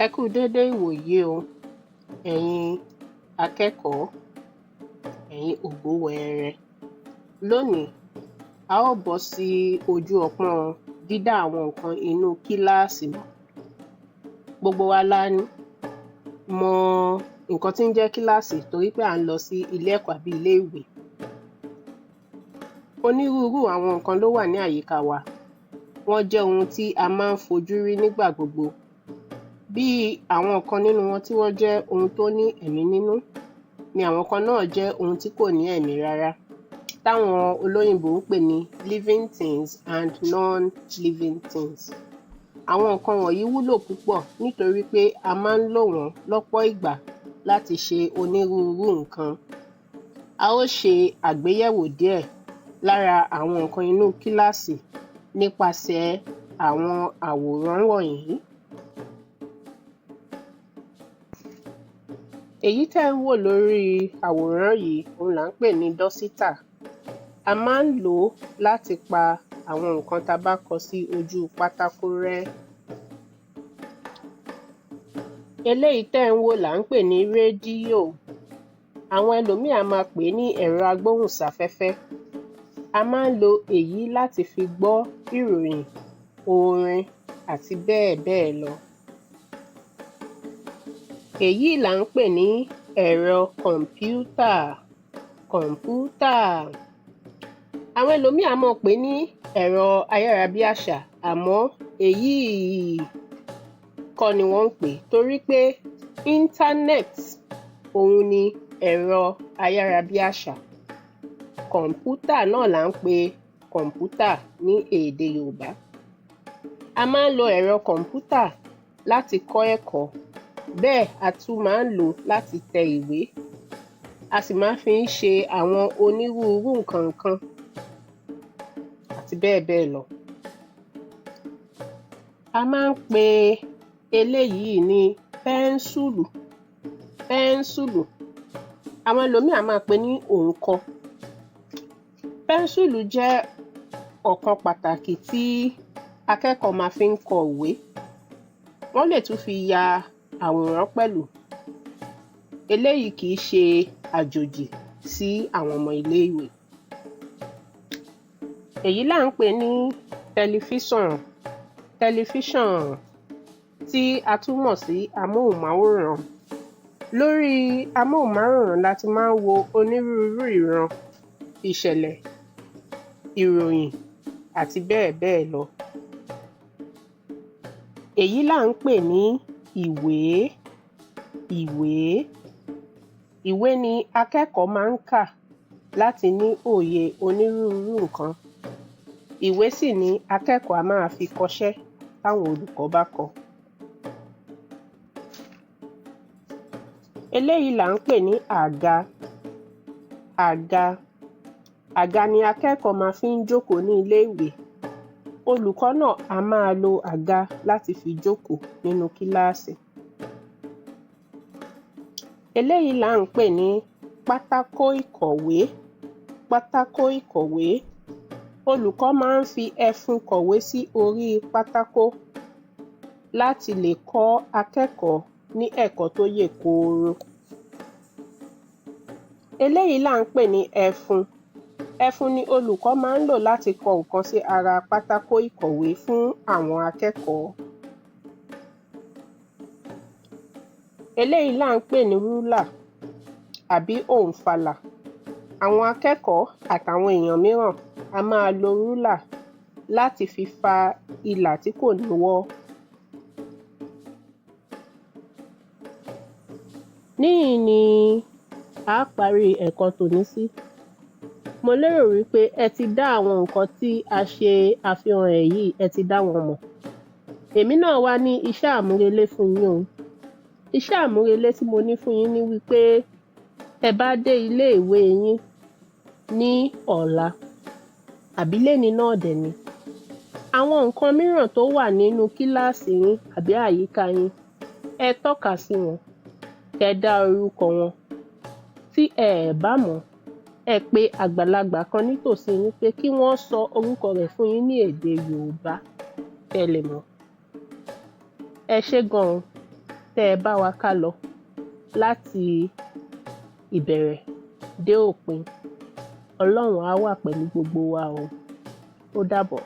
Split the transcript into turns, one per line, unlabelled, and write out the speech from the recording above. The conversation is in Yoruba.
Ẹ kú u dédé ìwòyí o, ẹ̀yin akẹ́kọ̀ọ́, ẹ̀yin ògówẹrẹ. Lónìí, a ó bọ́ sí ojú ọpọ́n dídá àwọn nǹkan inú kíláàsì mọ̀. Gbogbo wa la mọ nǹkan tí ń jẹ́ kíláàsì torí pé à ń lọ sí ilé ẹ̀kọ́ àbí ilé ìwé. Onírúurú àwọn nǹkan ló wà ní àyíká wa. Wọ́n jẹ́ ohun tí a máa ń fojú rí nígbà gbogbo. Bí i àwọn kan nínú wọn tí wọ́n jẹ́ ohun tó ní ẹ̀mí nínú ni àwọn kan náà jẹ́ ohun tí kò ní ẹ̀mí rárá, táwọn olóyìnbó ń pè ní living things and non-living things. Àwọn nǹkan wọ̀nyí wúlò púpọ̀ nítorí pé a máa ń lò wọ́n lọ́pọ̀ ìgbà láti ṣe onírúurú nǹkan. A ó ṣe àgbéyẹ̀wò díẹ̀ lára àwọn nǹkan inú kíláàsì nípasẹ̀ àwọn àwòrán wọ̀nyí. Èyí tẹ́ ẹ̀ ń wò lórí àwòrán yìí, òhun là ń pè ní dọ́sítà. A máa ń lò ó láti pa àwọn nǹkan ta bá kọ sí ojú pátákó rẹ́. Eléyìí tẹ́ ẹ̀ ń wò là ń pè ní rédíò. Àwọn ẹlòmíì á máa pè é ní ẹ̀rọ agbóhùnsáfẹ́fẹ́. A máa ń lo èyí láti fi gbọ́ ìròyìn, orin àti bẹ́ẹ̀ bẹ́ẹ̀ lọ. Èyí là ń pè ní ẹ̀rọ kọ̀m̀pútà kọ̀m̀pútà. Àwọn ẹlòmíì á máa pè é ní ẹ̀rọ ayárabíàṣá, àmọ́ èyí kọ́ ni wọ́n ń pè é torí pé internet òhun ni ẹ̀rọ ayárabíàṣá. Kọ̀m̀pútà náà là ń pe kọ̀m̀pútà ní èdè Yorùbá. A máa ń lo ẹ̀rọ kọ̀m̀pútà láti kọ́ ẹ̀kọ́, bẹ́ẹ̀ a tún máa ń lò ó láti tẹ ìwé. A sì máa fi ń ṣe àwọn onírúurú nǹkan kan àti bẹ́ẹ̀ bẹ́ẹ̀ lọ. A máa ń pe eléyìí ní pẹ́ńsùlù pẹ́ńsùlù. Àwọn ẹlòmíì á máa pè é ní òǹkọ. Pẹ́ńsùlù jẹ́ ọ̀kan pàtàkì tí akẹ́kọ̀ọ́ ma fi ń kọ ìwé. Wọ́n lè tún fi ya àwòrán pẹ̀lú. Eléyìí kìí ṣe àjòjì sí àwọn ọmọ ilé ìwé. Èyí là ń pè ní tẹlifíṣàn tẹlifíṣàn tí a tún mọ̀ sí amóhùnmáwòrán. Lórí amóhùnmáwòrán la ti máa ń wo onírúurú ìran, ìṣẹ̀lẹ̀, ìròyìn àti bẹ́ẹ̀ bẹ́ẹ̀ lọ. Èyí là ń pè ní ìwé ìwé. Ìwé ni akẹ́kọ̀ọ́ máa ń kà láti ní òye onírúurú nǹkan. Ìwé sì ni akẹ́kọ̀ọ́ á máa fi kọṣẹ́ táwọn olùkọ́ bá kọ. Eléyìí là ń pè ní àga àga. Àga ni akẹ́kọ̀ọ́ ma fi ń jókòó ní ilé ìwé. Olùkọ́ náà á máa lo àga láti fi jókòó nínú kíláàsì. Eléyìí là ń pè ní pátákó ìkọ̀wé pátákó ìkọ̀wé. Olùkọ́ máa ń fi ẹfun kọ̀wé sí orí pátákó láti lè kọ́ akẹ́kọ̀ọ́ ní ẹ̀kọ́ tó yè kooro. Eléyìí là ń pè ní ẹfun. Ẹfun ni olùkọ́ máa ń lò láti kọ nǹkan sí ara pátákó ìkọ̀wé fún àwọn akẹ́kọ̀ọ́. Eléyìí là ń pè ní rúlà àbí òǹfalà. Àwọn akẹ́kọ̀ọ́ àtàwọn èèyàn mìíràn á máa lo rúlà láti fi fa ilà tí kò ní wọ́. Níhìn-ín ni a á parí ẹ̀kọ́ tòní sí. Mo lérò wí pé ẹ ti dá àwọn nǹkan tí a ṣe àfihàn ẹ̀ yìí, ẹ ti dá wọn mọ̀. Èmi náà wá ní iṣẹ́ àmúrelé fún yín o. Iṣẹ́ àmúrelé tí mo ní fún yín ni wí pé tẹ bá dé ilé ìwé yín ní ọ̀la àbí lénìí náà dẹ̀ ni, àwọn nǹkan mìíràn tó wà nínú kíláàsì yín àbí àyíká yín, ẹ tọ́ka sí wọn, kẹ́ ẹ dá orúkọ wọn. Tí ẹ ẹ̀ bá mọ̀ ọ́, ẹ pe àgbàlagbà kan nítòsí yín pé kí wọ́n sọ orúkọ rẹ̀ fún yín ní èdè Yorùbá kẹ́ ẹ lè mọ̀. Ẹ ṣé gan o. Tẹ́ ẹ bá wa ká lọ láti ìbẹ̀rẹ̀ dé òpin. Ọlọ́run á wà pẹ̀lú gbogbo wa o. Ó dàbọ̀.